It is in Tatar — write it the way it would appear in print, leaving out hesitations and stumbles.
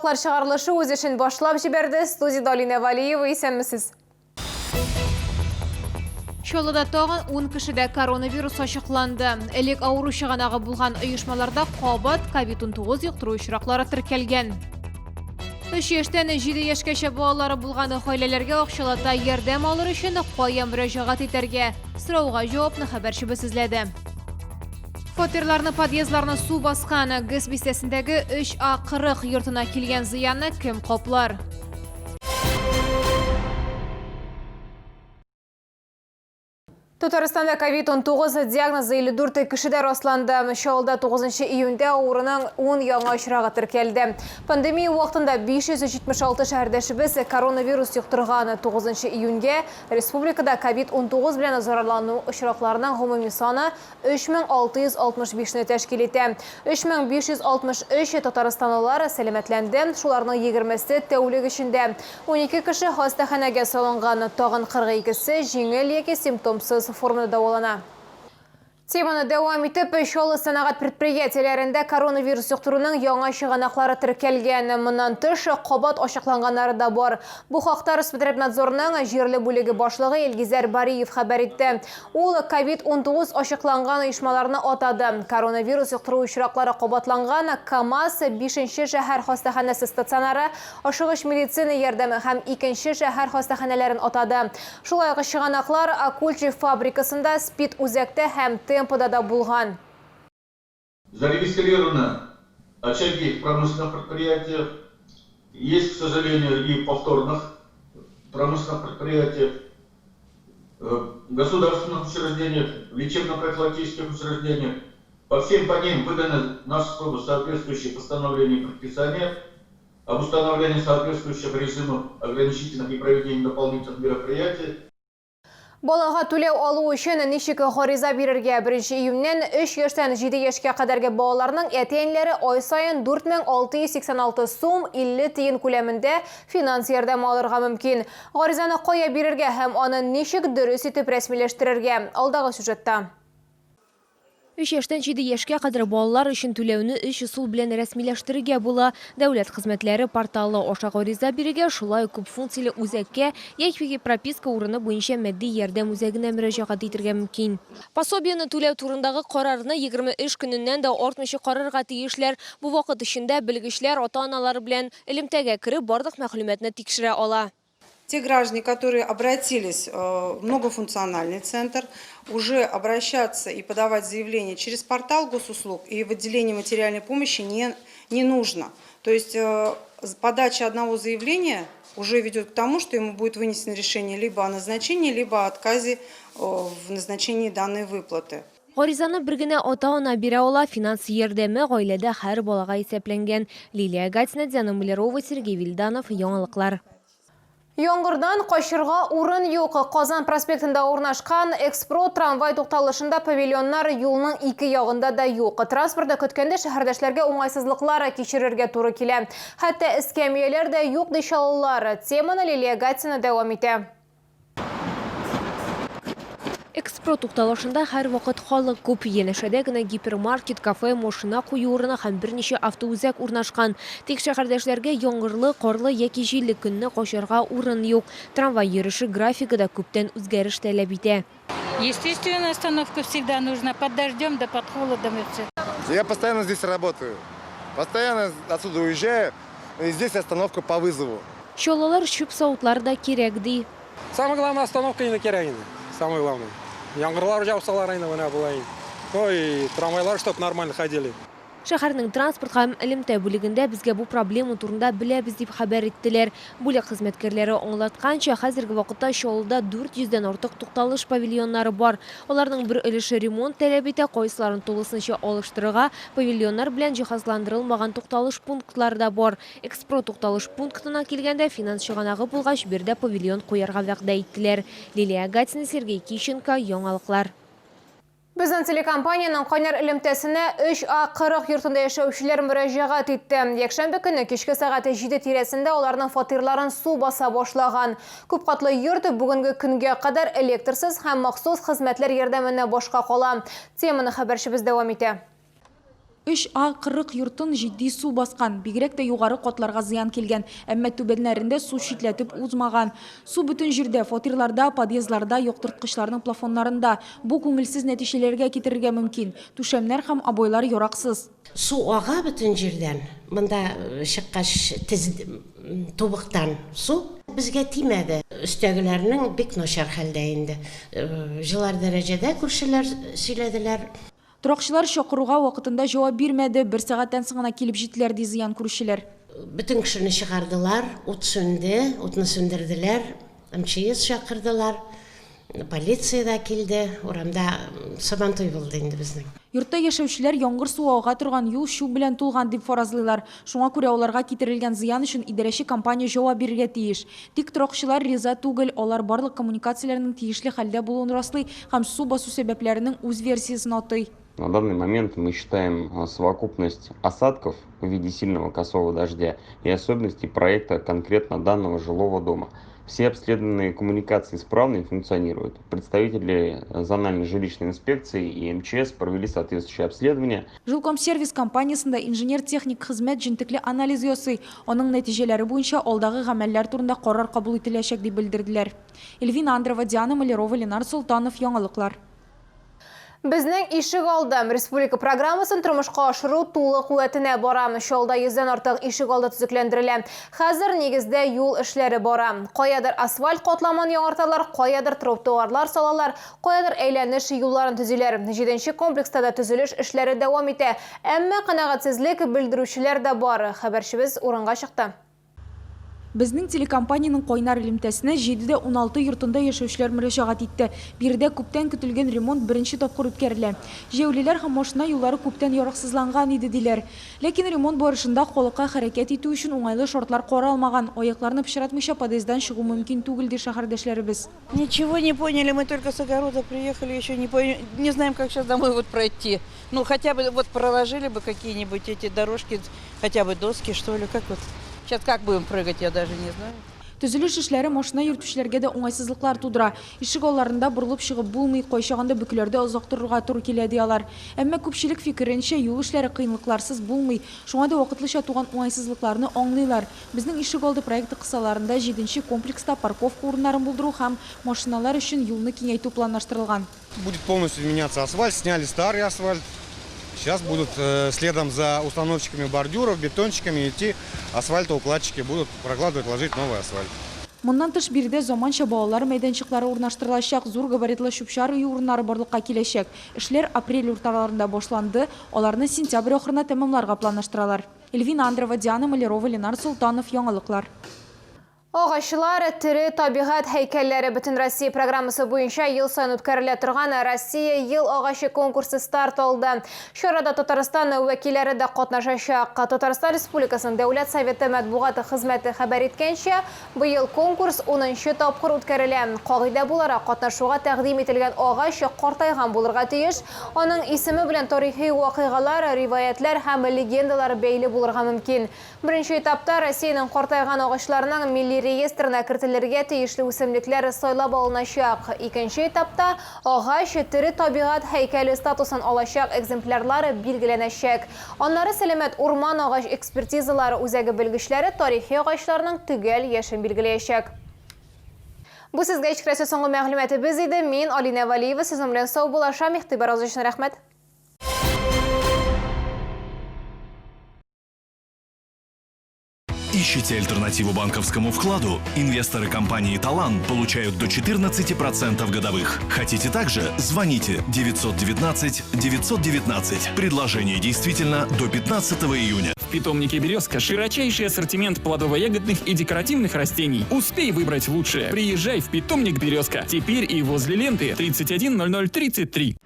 Яңалыклар чыгарылышы үз эшен башлап җибәрде. Студиядә Алинә Валиева, исәнмесез. Чаллыда тагын 10 кешедә коронавирус ачыкланды. Элек авыру чыганагы булган оешмаларда кабат COVID-19 йоктыру очраклары теркәлгән. 3 яшьтән 7 яшькәчә балалары булган гаиләләргә акчалата ярдәм алыр өчен кая мөрәҗәгать итәргә? Сорауга җавапны хәбәрчебез эзләде. Фатирларны, подъездларны су баскан ГЭС бистәсендәге 3А40 йортына килгән зыянны кем каплар? Татарстанда COVID-19 диагнозы 54 кешедә расланды. Чаллыда 9 июньдә авыруның 10 яңа очрагы теркәлде. Пандемия вакытында 576 шәһәрдәшебез коронавирус йоктырган. 9 июньгә республикада COVID-19 белән зарарлану очракларының гомуми саны 3665 не тәшкил итә. 3563 татарстанлылар сәламәтләнде, шуларның егермесе тәүлек эчендә. 12 кеше хастаханәгә салынган, тагын 42се җиңел яки симптомсыз формада дәвалана. Теманы дәвам итеп, Чаллы сәнәгать предприятиеләрендә коронавирус йоктыруның яңа чыганаклары теркәлгән. Моннан тыш, кабат ачыкланганнары да бар. Бу хакта Роспотребнадзорның җирле бүлеге башлыгы Илгизәр Бариев хәбәр итте. Ул ковид-19 ачыкланган оешмаларны атады. Коронавирус йоктыру очраклары кабатланган КАМАЗ, бишенче шәһәр хастаханәсе стационары, ашыгыч медицина ярдәме һәм икенче шәһәр хастаханәләрен атады. Шулай ук чыганаклар Акульчи фабрикасында, СПИД-үзәктә һәм Темпода да булган. Зарегистрированы очаги в промышленных предприятиях. Есть, к сожалению, и повторных промышленных предприятиях, э, государственных учреждениях, лечебно-профилактических учреждениях. По всем по ним выданы наши службы соответствующие постановления и предписания об установлении соответствующих режимов ограничительных и проведении дополнительных мероприятий. Балага түләү алу өчен ничек гариза бирергә? 1 июньнән 3 яшьтән 7 яшькә кадәрге балаларның әти-әниләре ай саен 4686 сум 50 тиен күләмендә финанс ярдәме алырга мөмкин. Гаризаны кая бирергә һәм аны ничек дөрес итеп рәсмиләштерергә? Алдагы сюжетта. Өч яшьтән җиде яшькә кадәр балалар өчен түләүне өч ысул белән рәсмиләштерергә була, дәүләт хезмәтләре порталы аша гариза бирергә, шулай ук күпфункцияле үзәккә яки прописка урыны буенча матди ярдәм үзәгенә мөрәҗәгать итергә мөмкин. Пособиене түләү турындагы карарны 20 эш көненнән дә артмыйча карарга тиешләр. Бу вакыт эчендә белгечләр ата-аналар белән элемтәгә кереп, барлык мәгълүматны тикшерә ала. Те граждане, которые обратились э, в многофункциональный центр, уже обращаться и подавать заявление через портал госуслуг и в отделение материальной помощи не, не нужно. То есть э, подача одного заявления уже ведет к тому, что ему будет вынесено решение либо о назначении, либо о отказе э, в назначении данной выплаты. Гаризаны бер генә ата-ана бирә ала, финанс ярдәме гаиләдә һәр балага исәпләнгән. Лилия Гатина, Диана Малярова, Сергей Вильданов, Яңалыклар. Яңгырдан качырга урын юк. Казан проспектында урнашкан Экспро трамвай тукталышында павильоннар юлның ике ягында да юк. Транспортны көткәндә шәһәрдәшләргә уңайсызлыклар кичерергә туры килә. Хәтта эскәмияләр дә юк, ди чаллылар. Теманы Лилия Гатина дәвам итә. Экспро тукталышында һәрвакыт халык күп. Янәшәдә генә гипермаркет, кафе, машина кую урыны һәм берничә автоүзәк урнашкан. Тик шәһәрдәшләргә яңгырлы, карлы яки җилле көнне качарга урын юк. Трамвай йөреше графигы да күптән үзгәреш таләп итә. Естественно, остановка всегда нужна. Под дождем, да под холодом и все. Я постоянно здесь работаю. Постоянно отсюда уезжаю. И здесь остановка по вызову. Чаллылар чүп савытлары да кирәк, ди. Самое главное, остановка инде кирәк инде. Самое главное. Яңгырлар яусалар инде менә болай. Ну и трамвайлар, чтоб нормально ходили. Шәһәрнең транспорт һәм элемтә бүлегендә безгә бу проблема турында беләбез дип хәбәр иттеләр. Бүлек хезмәткәрләре аңлатканча, хәзерге вакытта Чаллыда 400 дән артык тукталыш павильоннары бар. Аларның бер өлеше ремонт таләп итә, кайсыларын тулысынча алыштырырга, павильоннар белән җиһазландырылмаган тукталыш пунктлары да бар. Экспро тукталыш пунктына килгәндә, финанс чыганагы булгач, биредә павильон куярга вәгъдә иттеләр. Лилия Гатина, Сергей Кищенко, Яңалыклар. Безнең телекомпаниянең кайнар элемтәсенә 3А40 йортында яшәүчеләр мөрәҗәгать итте. Якшәмбе көне кичке сәгать 7 тирәсендә аларның фатирларын су баса башлаган. Күпкатлы йорт бүгенге көнгә кадәр электрсыз һәм махсус хезмәтләр ярдәменә башка кала. Теманы хәбәрчебез дәвам итә. 3А 40 йортын җитди су баскан. Бигрәк тә югары катларга зыян килгән. Әмма түбәннәрендә су читләтеп узмаган. Су бөтен җирдә, фатирларда, подъездларда, яктырткычларның плафоннарында. Бу күңелсез нәтиҗәләргә китерергә мөмкин. Түшәмнәр һәм обойлар яраксыз. Су ага бөтен җирдән. Монда чыккач тез тубыктан су безгә тимәде. Өстәгеләрнең бик начар хәлдә инде. Җылар дәрәҗәдә күршеләр сөйләделәр. Торакчылар чакыруга вакытында җавап бирмәде, бер сәгатьтән соң гына килеп җиттеләр, ди зыян күрүчеләр. Бөтен кешене чыгардылар, ут сүнде, утны сүндерделәр, МЧС чакырдылар, полиция да килде, урамда Сабантуй булды инде безнең. Йортта яшәүчеләр яңгыр суы ага торган юл чүп белән тулган дип фаразлыйлар. Шуңа күрә аларга китерелгән зыян өчен идарәче компания җавап бирергә тиеш. Тик торакчылар риза түгел, алар барлык коммуникацияләрнең тиешле хәлдә булуын раслый һәм су басу сәбәпләренең үз версиясен атый. На данный момент мы считаем совокупность осадков в виде сильного косого дождя и особенностей проекта конкретно данного жилого дома. Все обследованные коммуникации исправны и функционируют. Представители зональной жилищной инспекции и МЧС провели соответствующее обследование. Жилкомсервис компаниясендә инженер-техник хезмәт җентекле анализ ясый. Аның нәтиҗәләре буенча алдагы гамәлләр турында карар кабул ителәчәк, дип белдерделәр. Эльвина Андрова, Диана Малярова, Ленар Солтанов, Яңалыклар. Безнең ишек алды республика программасын тормышка ашыру тулы куәтенә бара. Чаллыда 100дән артык ишек алды төзекләндерелә. Хәзер нигездә юл эшләре бара. Каядыр асфальт катламын яңарталар, каядыр тротуарлар салалар, каядыр әйләнеш юлларын төзиләр. 7нче комплекста да төзелеш эшләре дәвам итә. Әмма канәгатьсезлек белдерүчеләр дә бар. Хәбәрчебез урынга чыкты. Безнең телекомпаниянең кайнар элемтәсенә 7-16 йортында яшәүчеләр мөрәҗәгать итте. Биредә күптән көтелгән ремонт беренче тапкыр үткәрелә. Җәяүлеләр һәм машина юллары күптән яраксызланган иде, диләр. Ләкин ремонт барышында халыкка хәрәкәт итү өчен уңайлы шартлар каралмаган. Аякларны пычратмыйча подъезддан чыгу мөмкин түгел, ди шәһәрдәшләребез. Ничего не поняли, мы только с огорода приехали, еще не поняли, не знаем, как сейчас домой вот пройти. Ну, хотя бы вот проложили бы какие-нибудь эти дорожки, хотя бы доски, что ли, как вот. Сейчас как будем прыгать, я даже не знаю. Төзелеш эшләре машина йөртүчеләргә дә уңайсызлыклар тудыра. Ишек алларында борылып чыгып булмый, кайчагында бөкеләрдә озак торырга туры килә, ди алар. Әмма күпчелек фикеренчә, юл эшләре кыенлыкларсыз булмый. Шуңа да вакытлыча туган уңайсызлыкларны аңлыйлар. Безнең ишек алды проекты кысаларында 7нче комплекста парковка урыннарын булдыру һәм машиналар өчен юлны киңәйтү планлаштырылган. Будет полностью меняться асфальт, сняли старый асфальт. Сейчас будут следом за установщиками бордюров, бетонщиками идти асфальтоукладчики, будут прокладывать, ложить новый асфальт. Моннан тыш биредә заманча балалар мәйданчыклары урнаштырылачак, зур габаритлы чүп-чар өю урыннары барлыкка киләчәк. Эшләр апрель урталарында башланды, аларны сентябрь ахырына тәмамларга планлаштыралар. Эльвина Андрова, Диана Малярова, Ленар Солтанов, Яңалыклар. Агачлар тере табигать һәйкәлләре Бөтенроссия программасы буенча ел саен үткәрелә торган Россия ел агачы конкурсы старт алды. Чарада Татарстан вәкилләре дә катнашачак. Татарстан Республикасының Дәүләт Советы матбугат хезмәте хәбәр иткәнчә, быел конкурс 10нчы тапкыр үткәрелә. Кагыйдә буларак, катнашуга тәкъдим ителгән агач картайган булырга тиеш. Аның исеме белән тарихи вакыйгалар, риваятьләр һәм легендалар бәйле булырга мөмкин. Беренче этапта Россиянең картайган агачларының милли реестрына кертелергә тиешле үсемлекләр сайлап алыначак. Икенче этапта агач тере табигать һәйкәле статусын алачак экземплярлар билгеләнәчәк. Аннары сәламәт урман агач экспертизалары үзәге белгечләре тарихи агачларның төгәл яшен билгеләячәк. Бу сезгә җиткерәсе соңгы мәгълүматыбыз иде. Мин Алина Валиева сезнең белән саубуллашам. Игътибарыгыз өчен рәхмәт. Ищете альтернативу банковскому вкладу? Инвесторы компании «Талан» получают до 14% годовых. Хотите также? Звоните 919 919. Предложение действительно до 15 июня. В питомнике «Березка» широчайший ассортимент плодово-ягодных и декоративных растений. Успей выбрать лучшее. Приезжай в питомник «Березка». Теперь и возле ленты 310033.